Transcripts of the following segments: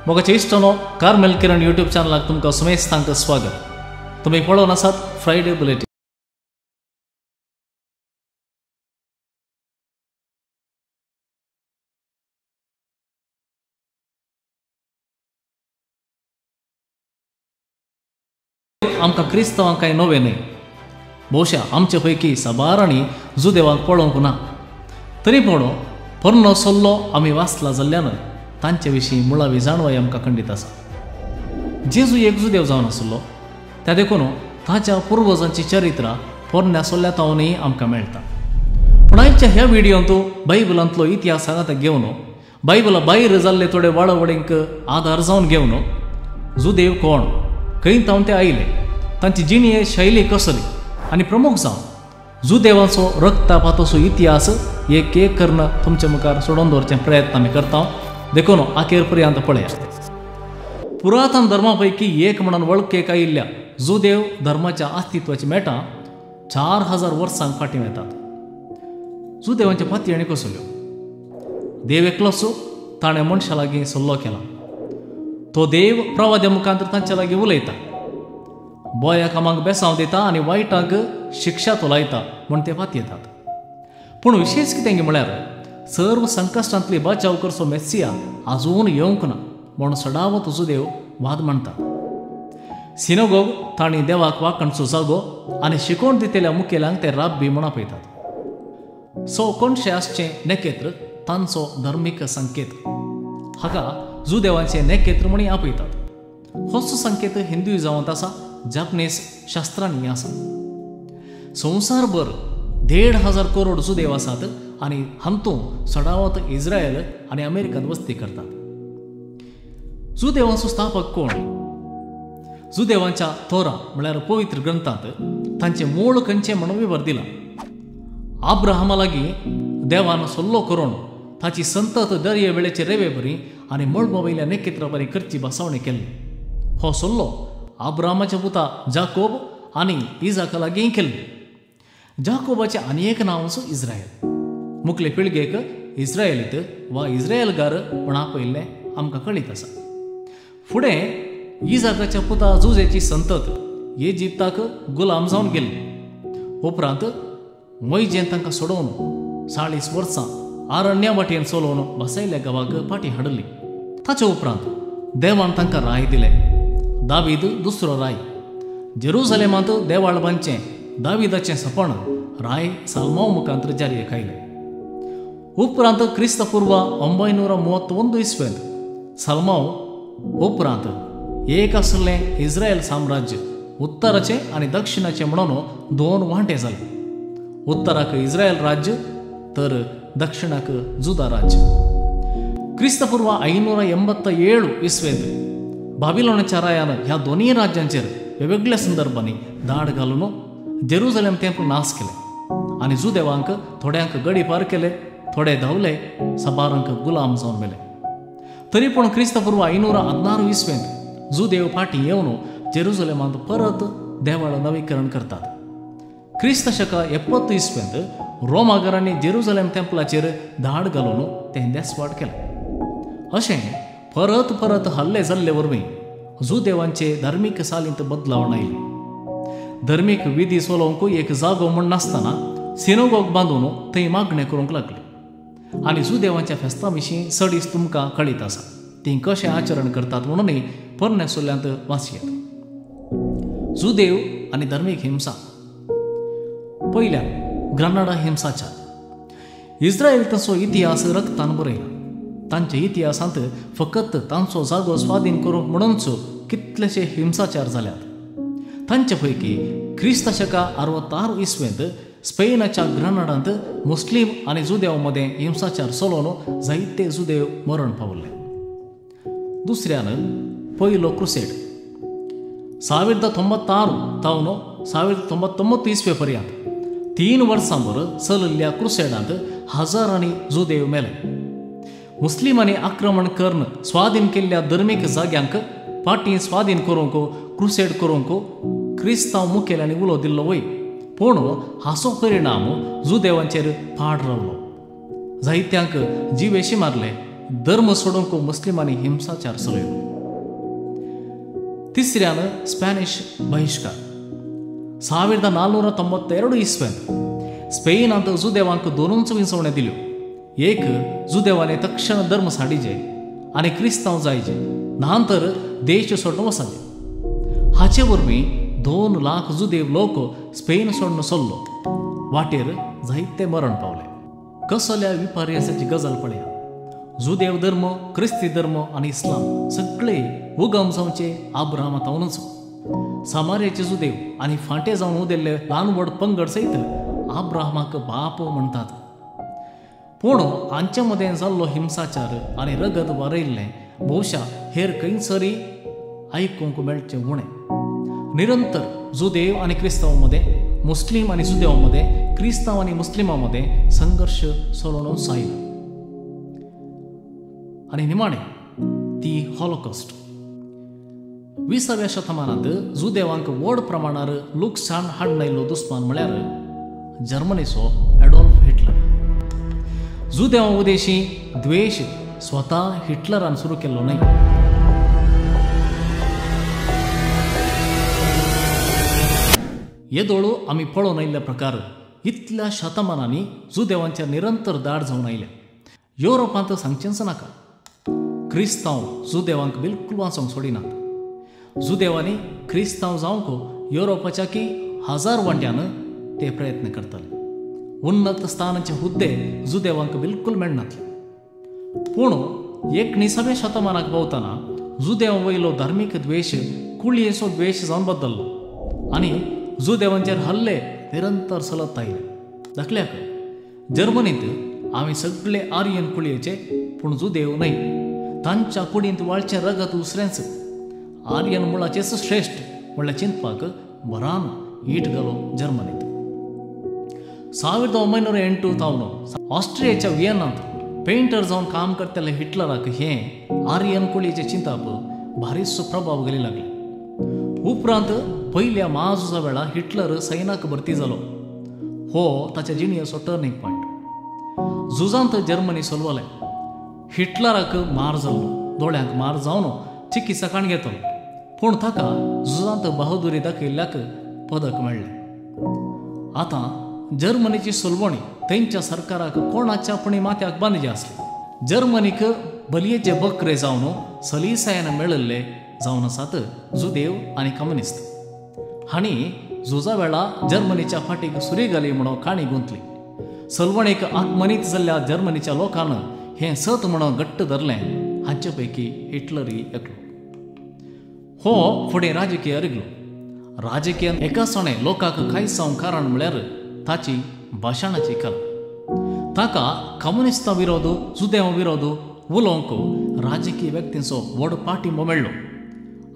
मोगाचे इश्टानो, कार्मेल किरण यूट्यूब चॅनलाक तुमकां सुमेस्तांक स्वागत. तुमी पळोवन आसात फ्रायडे बुलेटीन. आमकां क्रिस्तांवांक कांय नवें न्हय. भोवशा आमचे पैकी साबारांनी जुदेवांक पळोवंक ना, तरी पूण पोरणो सल्लो आमी वाचला जाल्ल्यान तांचे विशीं मुळावी जाणवाय आमकां खंडीत आसा. जेजू एक जुदेव जावन आसलो, त्या देखून ताच्या पुर्वजांची चरित्रां पोरण्या सल्ल्या तावनूय आमकां मेळटा. पूण आयच्या ह्या व्हिडियोंत बायबलांतलो इतिहास सांगाता घेवन, बायबला भायर जाल्ले थोडे वाळवडींक आदार जावन घेवन जुदेव कोण, खंय तावन ते आयले, तांची जिणे शैली कसली आनी प्रमुख जावन जुदेवांचो रक्तपाताचो इतिहास एक एक करून तुमच्या मुखार सोडोवन दवरचे प्रयत्न आमी करता. देखून आखेर पर्यंत पळयात. पुरातन धर्मा पैकी एक म्हणून वळखेक आयिल्ल्या जुदेव धर्माच्या अस्तित्वाची मेटां 4000 वर्सांक फाटीं वेतात. जुदेवांचे पातयेणी कसल्यो? देव एकलोच, ताणें मनशा लागीं सल्लो केला. तो देव प्रवाद्या मुखांतर तांच्या लागीं उलयता, बऱ्या कामांक बेसांव दिता आनी वायटांक शिक्षा तो लायता म्हूण ते पातयेतात. पूण विशेश कितें म्हळ्यार सर्व संकश्टांतली बचाव करचो मेस्सिया आजून येवंक ना म्हूण सडावत जुदेव वाद मांडतात. सिनोगोग तांणी देवाक वाकणचो जागो आनी शिकोवन दितल्या मुखेल्यांक ते राब्बी म्हूण आपयतात. सो कोणशे आसचें नेकेत्र तांचो धर्मीक संकेत, हाका जुदेवांचें नेकेत्र म्हूण आपयतात. होच संकेत हिंदू जावंत आसा, जापनीस शास्त्रांनी आसा. संवसारभर 1,500 करोड जुदेव आसात आनी हातूंत सडावत इस्रायल आनी अमेरिकन वस्ती करतात. जुदेवांचो स्थापक कोण? जुदेवांच्या तोरा म्हळ्यार पवित्र ग्रंथांत तांचें मूळ खंयचें म्हणून विवर दिला. आब्राहामा लागीं देवान सल्लो करून ताची संतत दर्ये वेळेचे रेवे बरी आनी मळबा वयल्या नखेत्रा बरी करची बसावणी केल्ली. हो सल्लो आब्राहामाच्या पुता जाकोब आनी इजाका लागीं केल्ली. जाकोबाचें आनी एक नांवच इस्रायल. मुखले पिळगेक इस्रायलीत वा इस्रायलगार म्हूण आपयिल्लें आमकां कळीत आसा. फुडें इजाकाच्या पुता जुजेची संतत इजिप्ताक गुलाम जावन गेल्ली. उपरांत मोयजेन तांकां सोडोवन 40 वर्सां आरण्या वाटेन चलोवन बसयल्ल्या गांवाक फाटीं हाडली. ताचे उपरांत देवान तांकां राय दिले. दावीद दुसरो राय. जेरुजलेमांत देवाळ बांदचें दाविदाचें सपन राय साल्मांव मुखांतर जारी आयलें. उपरांत क्रिस्तपूर्व 931 इस्वेंत साल्मांव उपरांत एक आसलें इस्रायल साम्राज्य उत्तराचें आनी दक्षिणाचें म्हणून 2 वांटे जाले. उत्तराक इस्रायल राज्य तर दक्षिणाक जुदा राज्य. क्रिस्तपूर्व 587 इस्वेंत बाबिलोनाच्या रायान ह्या दोनूय राज्यांचेर वेगवेगळ्या संदर्भांनी दाड घालून जेरुजलेम तेंप नाश केले आनी जुदेवांक थोड्यांक गडी पार केले, थोडे धांवले, साबारांक गुलाम जावन मेले. तरी पूण क्रिस्तपूर्व 516 इस्वेंत जुदेव फाटीं येवन जेरुजलेमांत परत देवाळ नवीकरण करतात. क्रिस्त शका 70 इस्वेंत रोमागरांनी जेरुजलेम तेंपलाचेर धाड घालून तें देसवाट केलें. अशें परत परत हल्ले जाल्ले वरवीं जुदेवांचे धार्मीक सालींत बदलावण आयली. धर्मीक विधी चलोवंक एक जागो म्हूण नासतना सिनोगोग बांदून थंय मागणें करूंक लागले आनी जुदेवांच्या फेस्तां विशीं चडीस तुमकां कळीत आसा, तीं कशें आचरण करतात म्हणूनय पोरण्या सल्ल्यांत वाचयेत. जुदेव आनी धर्मीक हिंसा. पयल्यान ग्रानाडा हिंसाचार. इस्रायल तांचो इतिहास रक्तान बरयला. तांच्या इतिहासांत फकत तांचो जागो स्वाधीन करूंक म्हणूनच कितलेशे हिंसाचार जाल्यात. तांचे पैकी क्रिस्त शका 66 इस्वेंत स्पेनाच्या ग्रानाडांत मुस्लीम आनी जुदेव मदें हिंसाचार चलोवन जायते जुदेव मरण पावले. दुसऱ्यान पयलो क्रुसेड 1096 तावन 1099 इस्वे पर्यंत 3 वर्सां भर चलिल्ल्या क्रुसेडांत हजारांनी जुदेव मेले. मुस्लिमांनी आक्रमण करून स्वाधीन केल्ल्या धर्मीक जाग्यांक फाटीं स्वाधीन करूंक क्रुसेड करूंक क्रिस्तांव मुखेल्यांनी उलो दिल्लो वय, पूण हाचो परिणाम जुदेवांचेर पाड रावलो. जायत्यांक जिवेशी मारले, धर्म सोडूंक मुस्लिमांनी हिंसाचार चलयलो. तिसऱ्यान स्पॅनिश बहिश्कार. 1492 इस्वेंत स्पेनांत जुदेवांक दोनूच विंचवण्यो दिल्यो. एक, जुदेवांनी तक्षण धर्म साडीजे आनी क्रिस्तांव जायजे, ना तर देश सोडून वचाजे. हाचे वरवीं 2 लाख जुदेव लोक स्पेन सोडून सरलो. वाटेर जायते मरण पावले. कसल्या विपर्यासाची गजाल पळया. जुदेव धर्म, क्रिस्ती धर्म आनी इस्लाम सगळे उगम जावचे आब्राहामा तावनूच. सामार्याचे जुदेव आनी फांटे जावन उदेल्ले ल्हान व्हड पंगड सयत आब्राहामाक बाप म्हणटात. पूण हांचे मदें जाल्लो हिंसाचार आनी रगत वारयल्लें भोवशा हेर खंयसरी आयकूंक मेळचें उणें. निरंतर जुदेव आनी क्रिस्तांव मदें, मुस्लीम आनी जुदेवां मदें, क्रिस्तांव आनी मुस्लिमां मदें संघर्श चलोवन आयलो. आनी निमाणें ती हॉलोकॉस्ट. 20व्या शतमानांत जुदेवांक व्हड प्रमाणार लुकसाण हाडून आयिल्लो दुस्मान म्हळ्यार जर्मनीचो एडॉल्फ हिटलर. जुदेवां उदेशी द्वेश स्वता हिटलरान सुरू केल्लो न्हय. येदोळ आमी पळोवन आयिल्ल्या प्रकार इतल्या शतमानांनी जुदेवांच्या निरंतर दाड जावन आयल्या. युरोपांत सांगचेंच नाका. क्रिस्तांव जुदेवांक बिलकुल वाचोवंक सोडिनात. जुदेवांनी क्रिस्तांव जावंक युरोपाच्या की हजार वांट्यान ते प्रयत्न करताले. उन्नत स्थानाचे हुद्दे जुदेवांक बिलकुल मेळनातले. पूण 19व्या शतमानाक पावतना जुदेवां वयलो धार्मीक द्वेश कुळयेचो द्वेश जावन बदल्लो आनी जुदेवांचेर हल्ले निरंतर चलत आयले. दाखल्याक जर्मनींत आमी सगळे आर्यन कुळयेचे पूण जुदेव न्हय. तांच्या कुडींत वाळचें रगत दुसरेंच. आर्यन मुळाचेच श्रेश्ठ म्हणल्यार चिंतपाक भरान ईट घालो जर्मनींत. 1908 तावन ऑस्ट्रियाच्या वियेनांत पेंटर जावन काम करतले हिटलराक हें आर्यन कुळयेचें चिंताप भारीचो प्रभाव घाली लागले. उपरांत पयल्या म्हाझुजा वेळार हिटलर सैनाक भरती जालो. हो ताच्या जिणेचो टर्निंग पॉयंट. झुजांत जर्मनी सोलवलें. हिटलराक मार जाल्लो. दोळ्यांक मार जावन चिकित्सा काण घेतलो. पूण ताका झुजांत बहादुरी दाखयल्ल्याक पदक मेळ्ळें. आतां जर्मनीची सोलवणी थंयच्या सरकाराक कोणाच्या पुणी माथ्याक बांदिल्ली आसली. जर्मनीक बलयेचे बकरे जावन सलीसायेन मेळिल्ले जावन आसात जुदेव आनी कम्युनिस्त. हांणी झुजा वेळा जर्मनीच्या फाटीक सुरी घाली म्हणून काणी गुंतली. सलवणेक आत्मनीत जाल्ल्या जर्मनीच्या लोकान हें सत म्हणून घट्ट धरलें. हांचे पैकी हिटलरी एकलो. हो फुडें राजकीय रिगलो. राजकीय एकासणे लोकांक कांय कारण म्हळ्यार ताची भाशणाची कला. ताका कम्युनिस्तां विरोध, जुदेवां विरोध उलोवंक राजकीय व्यक्तींचो व्हड पाठिंबो मेळ्ळो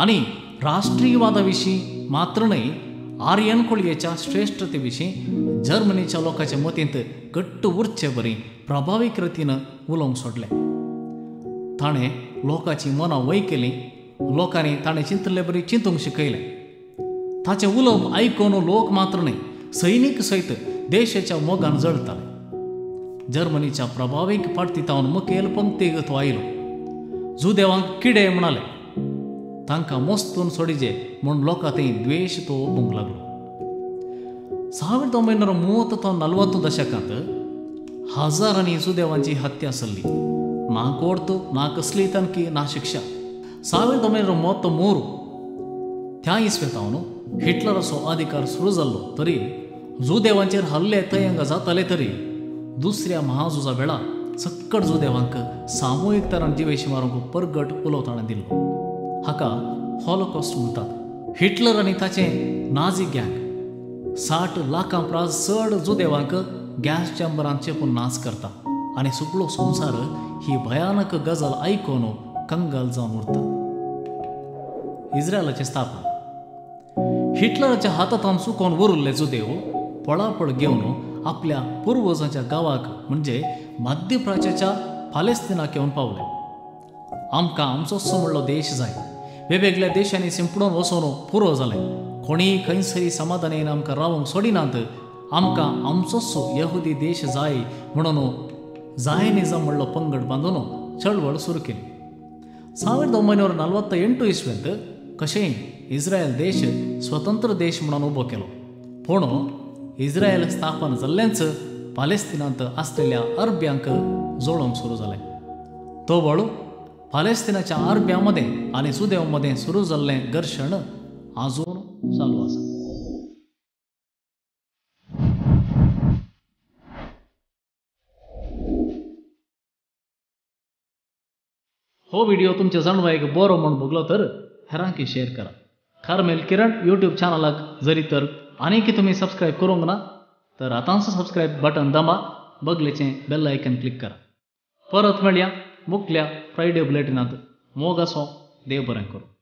आनी राष्ट्रीयवादा विशीं मात्र न्हय आर्यन कुळयेच्या श्रेश्ठते विशीं जर्मनीच्या लोकांच्या मतींत घट्ट उरचे बरी प्रभावी कृतीन उलोवंक सोडलें. ताणें लोकांची मनां वय केलीं. लोकांनी ताणें चिंतले बरी चिंतूंक शिकयलें. ताचें उलोवप आयकून लोक मात्र न्हय सैनीक सयत देशाच्या मोगान जळटाले. जर्मनीच्या प्रभावीक पार्टीतावन मुखेल पंक्तीक तो आयलो. जुदेवांक किडे म्हणाले. तांकां मोस्तून सोडिजे म्हूण लोकां थंय द्वेश तो ओपूंक लागलो. 1930 ते 40 दशकांत हजारांनी जुदेवांची हत्या चल्ली. ना कोर्त, ना कसली तनकी, ना शिक्षा. 1933 त्या इस्वेतावन हिटलराचो अधिकार सुरू जाल्लो तरी जुदेवांचेर हल्ले थंय हांगा जाताले तरी दुसऱ्या महाझुजा वेळार सक्कड जुदेवांक सामुहीक तरान जिवेशी मारूंक परगट उलो ताणें दिल्लो. हाका हॉलोकॉस्ट म्हणटात. हिटलर आनी ताचें नाझी गँग 60 लाखां परस चड जुदेवांक गॅस चेंबरांत चेपून नाच करता आनी सगळो संवसार ही भयानक गजाल आयकून कंगाल जावन उरता. इस्रायलाचें स्थापन. हिटलराच्या हातांत चुकोवन उरिल्ले जुदेव पळापळ घेवन आपल्या पुर्वजांच्या गांवाक म्हणजे मध्यप्राच्याच्या पालेस्तिनाक येवन पावले. आमकां आमचोच म्हणलो देश जाय. वेगवेगळ्या देशांनी सिंपडून वचून पुरो जालें. कोणीय खंयसरी समाधानान आमकां रावंक सोडिनात. आमकां आमचोच यहुदी देश जाय म्हणून जायनिझम म्हणलो पंगड बांदून चळवळ सुरू केली. 1948 इस्वेंत कशेंय इस्रायल देश स्वतंत्र देश म्हणून उबो केलो. पूण इस्रायल स्थापन जाल्लेंच पालेस्तिनांत आसलेल्या अरब्यांक जोडूंक सुरू जालें. तो वळू पालेस्तिनाच्या अरब्यां मदें आनी जुदेव मदें सुरू जाल्लें घर्शण आजून चालू आसा. हो व्हिडिओ तुमच्या जाणवायक बरो म्हूण भोगलो तर हेरांकी शेअर करा. कार्मेल किरण यूट्यूब चॅनलाक जरी तर आनीक तुमी सबस्क्रायब करूंक ना तर आतांच सबस्क्रायब बटन दामा, बगलेचें बेल आयकन क्लिक करा. परत मेळया मुखल्या फ्रायडे बुलेटिनांत. मोग आसो, देव बरें करूं.